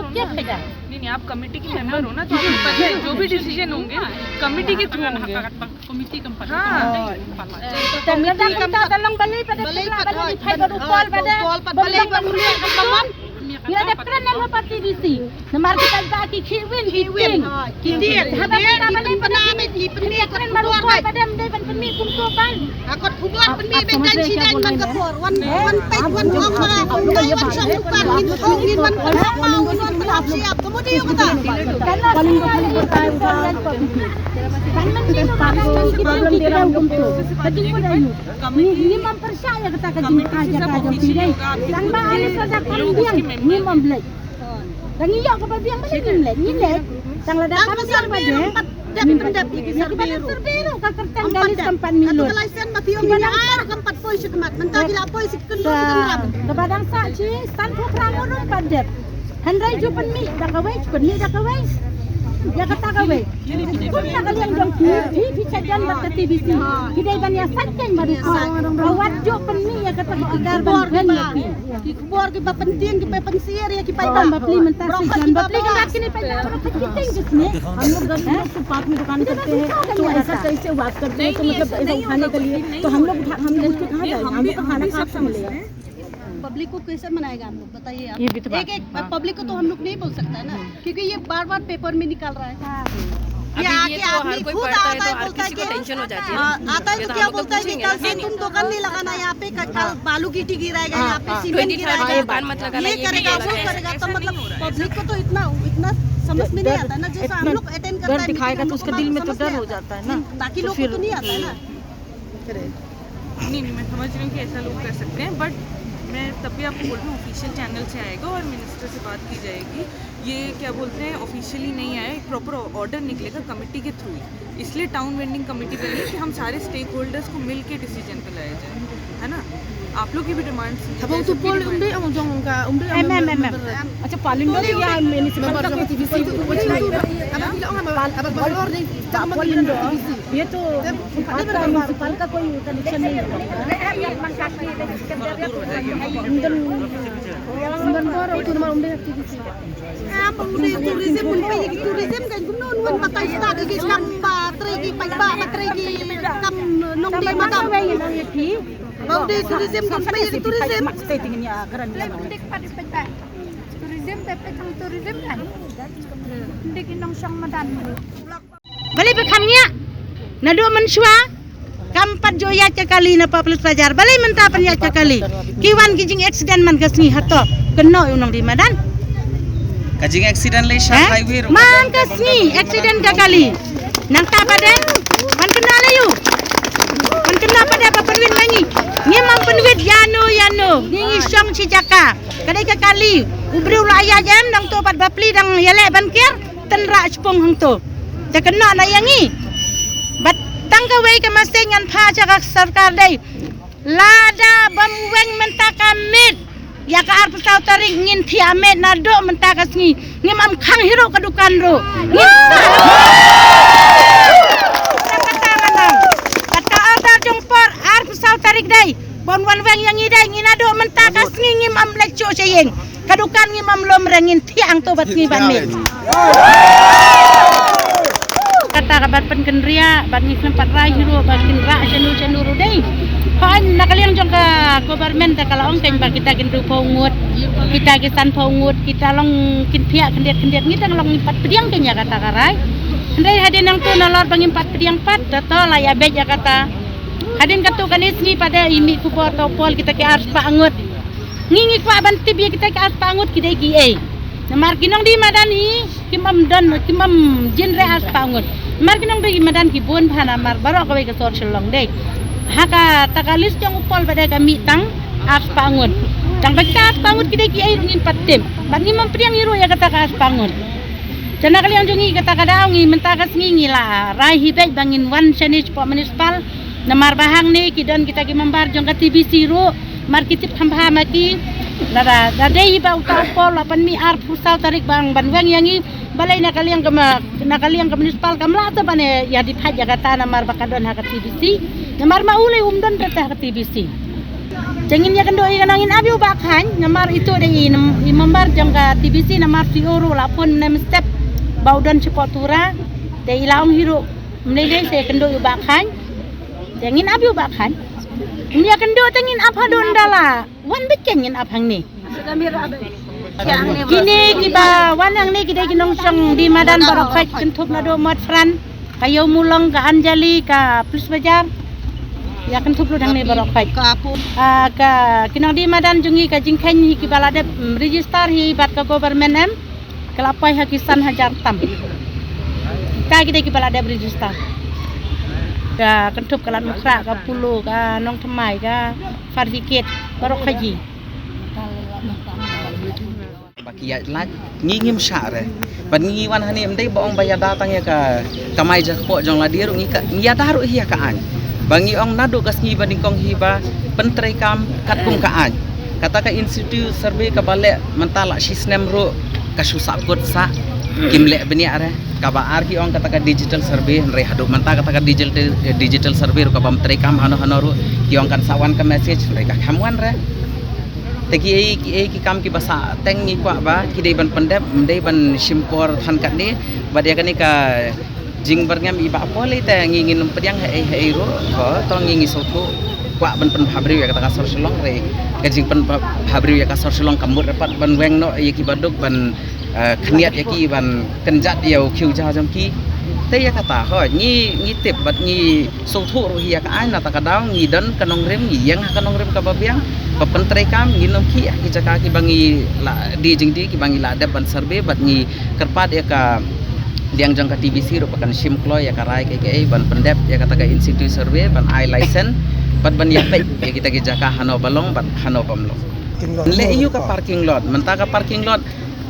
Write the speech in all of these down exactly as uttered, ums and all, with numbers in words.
लोग क्या फायदा? नहीं, नहीं, आप कमेटी के मेंबर हो ना, तो आपको पता है, जो भी डिसीजन होंगे, कमेटी के थ्रू होंगे। कमेटी का हाँ। तो लद्दाख का तलंग बलई पदे, बलई पदे, बलई पदे, बलई पदे, बलई पदे। Ira dep kren ne ma parti D C. Namar kita ta ki khiwin, khiwin. Khiwin. Khiwin. Haba kita bale bale me li pynmih kren ma rupa badem dei ban pynmih kum to ban. Akot khubor pynmih ben dan sidang man ka por. Wan wan pek wan ong ma wan wan shong dukan ngin ong ngin wan ong ma wan wan wan siap. Kemudian kata. Kan man ni kan man ni kita kum to. Kadin ko da yu. Ni ni mam percaya kata ka jingkha jaka jong phi dei. Tang ba ani sa da kam biang ni mam leh. Tang ïoh kaba biang ba leh ngim leh, ngim leh. Tang lada kam biang ba dei. Dep dep ki survey ruh ka kyrteng galis kam pat mih lut. Ka license ma phi ong ni ar kam pat poi shi khmat. Mynta ki la poi shi kyndu ki ram. Kaba dang sa chi san phew phra ngut ruh pat dep. Hynrei ju pynmih da kawei, ju pynmih da kawei. Ïa kata kawei. Kumta ka liang jong phi, phi, phi shah jan bad ka T V C. Phi dei ban ïa sait keiñ bad u khot. Ka wat ju pynmih ïa kata ka order ban wen ïa phi. Ki khubor kiba pyntieng, kiba pynsyier ïa ki paidbah. Bapli mynta shi jan, bapli kynrad kine paidbah. Kine paidbah. हम लोग गरीब लोग फुटपाथ में दुकान करते हैं, तो ऐसा कैसे बात करते हैं? तो मतलब ऐसा उठाने के लिए, तो हम लोग उठा, हम लोग उठ के कहाँ जाएंगे? हम लोग का खाना कहाँ से मिलेगा? पब्लिक को कैसे मनाएगा हम लोग, बताइए आप। ये भी तो एक बात। एक पब्लिक को तो हम लोग नहीं बोल सकता है ना, क्योंकि ये बार बार पेपर में निकल रहा है। हाँ। ये अभी ये आके तो आदमी हर कोई खुद पढ़ता है, आता तो है, हर बोलता है किसी को कि टेंशन हो जाती है ना। हाँ, आता है ये तो तो क्या हम लोग बोलता है कि पूछेंगे कल ना। से तुम दुकान नहीं लगाना यहाँ पे, कल, कल हाँ। बालू गिट्टी गिराएगा हाँ, यहाँ पे, हाँ। सीमेंट ट्वेंटी थर्ड गिराएगा, को दुकान मत लगाना, ये ये भी करेगा, बोला वो जाए। करेगा, तो मतलब पब्लिक को तो इतना, इतना समझ में नहीं आता है ना, जैसा हम लोग अटेंड करता है, दिखाएगा तो उसके दिल में तो डर हो जाता है ना। बाकी लोग को तो नहीं आता है ना। नहीं, नहीं, मैं समझ रही हूँ कि ऐसा लोग कर सकते हैं, बट मैं तब भी आपको बोल रही हूँ, ऑफिशियल चैनल से आएगा और मिनिस्टर से बात की जाएगी। ये क्या बोलते हैं, ऑफिशियली नहीं आया, एक प्रॉपर ऑर्डर निकलेगा कमेटी के थ्रू ही, इसलिए टाउन वेंडिंग कमेटी बनी है कि हम सारे स्टेक होल्डर्स को मिल के डिसीजन पे लाया जाए, है ना? आप लोग की भी डिमांड सुनी जाए, सबकी डिमांड। Em, em, em, em. Acha, Palindo ya municipal ka T V C. Palindo. Ye to, आपका म्युनिसिपल का कोई कनेक्शन नहीं है। Em, ba u dei tourism, un peit ïa ki tourism kan kumno un wan batai stad ïa ki kam ba trei ki paidbah, ba trei ki kam nongdie madam. Ba u dei tourism kan peit ïa ki tourism. Tourism, peit tang tourism kan. Dei ki nongshong madan. Balei phi kham ngiah? Naduh mynshuwa kam pat ju ïaid ka kali na Public Bazaar. Balei mynta pynïaid ka kali? Ki wan ki jing accident man ka sngi, hato kynnoh ïa u nongdie madan? Ka jing accident lei sha highway ruh man ka sngi accident ka kali. Nangta pat de, man kynnoh lei ïa u. Man kynnoh pat de ba pynwit ma ngi. Ngim pynwit ïano ïano. Ngi ngi shong shi jaka. Ka dei ka kali. U briew la ïaid em, nangto pat bapli dang ïaleh ban kiar. Tynrah shipung hangto. Te kynnoh na ïa ngi. Bad tang kawei ka message ngan phah sha ka sorkar dei, lada bym weng mynta ka miet, ïa ka arphew saw tarik ngin thiah miet, naduh mynta ka sngi ngim am khang hi ruh ka dukan ruh. Ngin kata ka order jong por arphew saw tarik dei. Bym wan weng ïa ngi dei, ngi naduh mynta ka sngi ngim am leit shuh sha ïing. Ka dukan ngim am lum re, ngin thiah hangto bad sngi bad miet. Kata ka bad pynkynriah bad ngi sngewpat rai hi ruh bad kin rah shano shano ruh dei. Hooid, na ka liang jong ka government te ka la ong keiñ ba kita ki hynriewphew ngut, kita ki sanphew ngut, kita long kin thiah khyndiat khyndiat, ngi dang long ngim pat pdiang keiñ ïa kata ka rai. Hynrei hadien nangto nalor ba ngim pat pdiang pat, da to la ïa beit ïa kata. Hadien katto katne sngi pat de i mih khubor to pol kita ki arspah ngut. Ngi ngi kwah ban tip ïa kita ki arspah ngut ki dei kiei. Namar ki nongdie madan hi kim am don, kim am jin re arspah ngut. Namar ki nongdie madan ki bun bha namar baroh kawei ka sor Shillong dei. Ha kata ka list jong u pol pat de ka mih tang arspah ngut. Tang ba kita arspah ngut ki dei kiei ruh ngim pat tip. Bad ngim am pdiang hi ruh ïa kata ka arspah ngut. Te na ka liang jong ngi kata ka daw ngi mynta ka sngi ngi la rai hi beit ba ngin wan shane shapoh municipal. Namar ba hangne ki don kita ki member jong ka T B C ruh, mar ki tip kham bha ma ki. Lada, da dei hi ba uta u pol la pynmih arphew saw tarik ba ban weng ïa ngi, balei na ka liang ka ma, na ka liang ka municipal kam lah te ban ïa dep phah ïa kata namar ba ka don ha ka T B C. Namar ma u lei um don te ha ka T B C. Te ngin ïa kynduh ïa kane ngin ap ïa u Bah Khaiñ, namar ito dei i nam, i member jong ka T B C namar C E O ruh la phone mynne mynstep ba u don shapoh Tura. Te i la ong hi ruh mynne dei se kynduh ïa u Bah Khaiñ. Te ngin ap ïa u Bah Khaiñ. Ngin ïa kynduh te ngin ap haduh ynda la wan beit keiñ ngin ap hangne. Kine kiba wan hangne ki dei ki nongshong die madan baroh khoit kynthup naduh Motphran. Ka Ïewmawlong, ka Anjali, ka Police Bazar. Ïa kynthup lut hangne baroh khoit. Ka Apo. Ah, ka ki nongdie madan jong ngi ka jingkheiñ hi kiba la dep, mm, register hi bad ka government em. Ka la poi ha ki san hajar tam. Kita ki dei kiba la dep register. Ka kynthup ka Lad Mukhrah, ka Polo, ka Nongthymmai, ka Fabricate, baroh khoit hi. Ba ki ïaid lait, ngi ngim shah re. Bad ngi wan hangne ym dei ba ong ba ïada tang ïa ka kamai jakpoh jong lade ruh ngi ka, ngi ïada ruh hi ïa ka aiñ. Ba ngi ong naduh ka sngi ba nyngkong hi ba pyntreikam katkum ka aiñ. Kata ka institute survey kaba leh mynta la shi snem ruh Ka shu sahkut sah, kim leh bniah re. Kaba ar ki ong kata ka digital survey, hynrei haduh mynta kata ka digital, digital survey ruh kabym treikam hano hano ruh. Ki ong kan sa wan ka message, hynrei kam wan re. Te ki ei ki ei ki kam kiba sah teng ngi kwah ba ki dei ban pyndep, ym dei ban shim por than katne. Bad ïa kane ka jingbyrngem iba pole te ngi ngin ym pdiang ha ei ha ei ruh. Ko to ngi ngi sngewthuh kwah ban pynbha briew ïa kata ka sor Shillong re. Ka jingpynbha briew ïa ka sor Shillong ka mut re pat ban weng noh ïa kiba duk ban, eh, khyndiat ïa ki ban kynjat ïa u khiew ja jong ki. Te ïa kata hooid ngi ngi tip bad ngi sngewthuh ruh hi ïa ka aiñ, nata ka daw ngi don ka nongrim, ngi ïeng ha ka nongrim kaba biang. Ba pyntreikam ngin ym khih ha ki jaka kiba ngi la die jingdie kiba ngi la dep ban survey bad ngi kyrpad ïa ka liang jong ka T V C ruh ba kan shim kloi ïa ka rai kaei kaei ban pyndep ïa kata ka in situ survey ban ai license bad ban ïapeit ïa kita ki jaka hano ba long bad hano bym long. Leh ïa u ka parking lot, mynta ka parking lot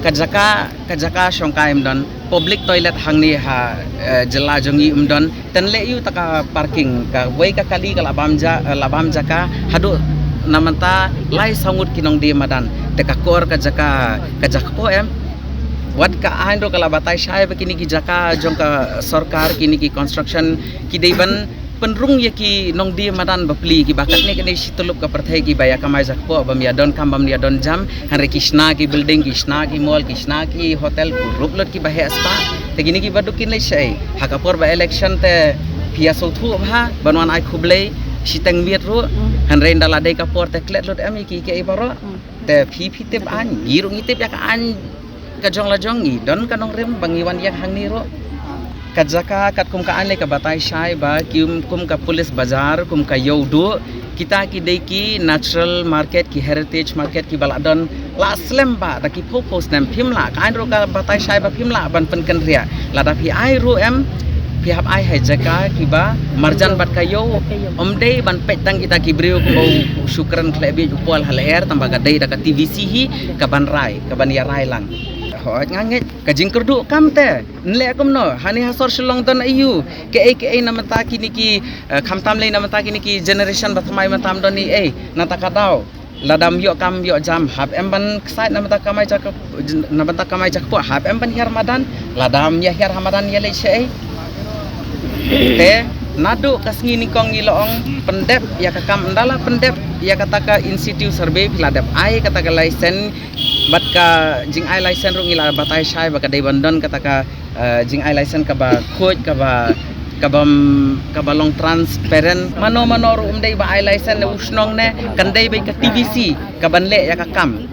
ka jaka ka jaka shongkai ym don, public toilet hangne ha, eh, jylla jong ngi ym don. Te leh ïa u ta ka parking, kawei ka kali ka la bam ja, eh, la bam jaka haduh na mynta lai saw ngut ki nongdie madan. Te ka kor ka jaka ka jaka kpoh em. Wat ka aiñ ruh ka la batai shai ba kine ki jaka jong ka sorkar, kine ki construction ki dei ban pynrung ïa ki nongdie madan bapli kiba katne katne shi tyllup ka pyrthei kiba ïa kamai ja kpoh, bym ïa don kam bym ïa don jam, hynrei ki shna ki building, ki shna ki mall, ki shna ki hotel, kurup lut kiba heh spah. Te kine kiba duk kin leh shaei? Ha ka por ba election te phi ïa sngewthuh bha ban wan ai khublei shiteng miet ruh, hynrei ynda la dei ka por te klet lut em ïa ki kiei baroh. Te phi phi tip aiñ, ngi ruh ngi tip ïa ka aiñ ka jong la jong ngi, don ka nongrim ba ngi wan ïeng hangne ruh. Ka jaka katkum ka aiñ lei ka batai shai ba ki kum ka police bazar, kum ka Ïewduh, kita ki dei ki natural market, ki heritage market kiba la don la slem ba da ki phew phew snem. Phim lah, ka aiñ ruh ka batai shai ba phim lah ban pynkynriah. Lada phi ai ruh em, phi hap ai ha jaka kiba marjan bad ka ïew. Ym dei ban peit tang kita ki briew kumba u Shukran khleh bieit u pol ha lyer, tang ba ka dei da ka T V C hi ka ban rai, ka ban ïa rai lang. Hooid nga ngeit ka jingkyrduh kam te. Nleh kumno, hani ha sor Shillong don aiu, kaei kaei na mynta kine ki, eh, khamtam lei na mynta kine ki generation ba thymmai mynta ym don ei ei, nata ka daw. Lada ym ïoh kam ïoh jam hap em ban ksait na mynta kamai jaka, na mynta kamai jaka hap em ban hiar madan, lada ym ïa hiar ha madan ïa leh shaei. Te naduh ka sngi nyngkong ngi la ong pyndep ïa ka kam, ynda la pyndep ïa kata ka in situ survey phi la dep ai kata ka license, bad ka jingai license ruh ngi la batai shai ba ka dei ban don kata ka, eh, jingai license kaba khuid, kaba, kaba, kaba long transparent. Mano mano ruh ym dei ba ai license ne u shnong ne, kan dei beit ka T V C ka ban leh ïa ka kam.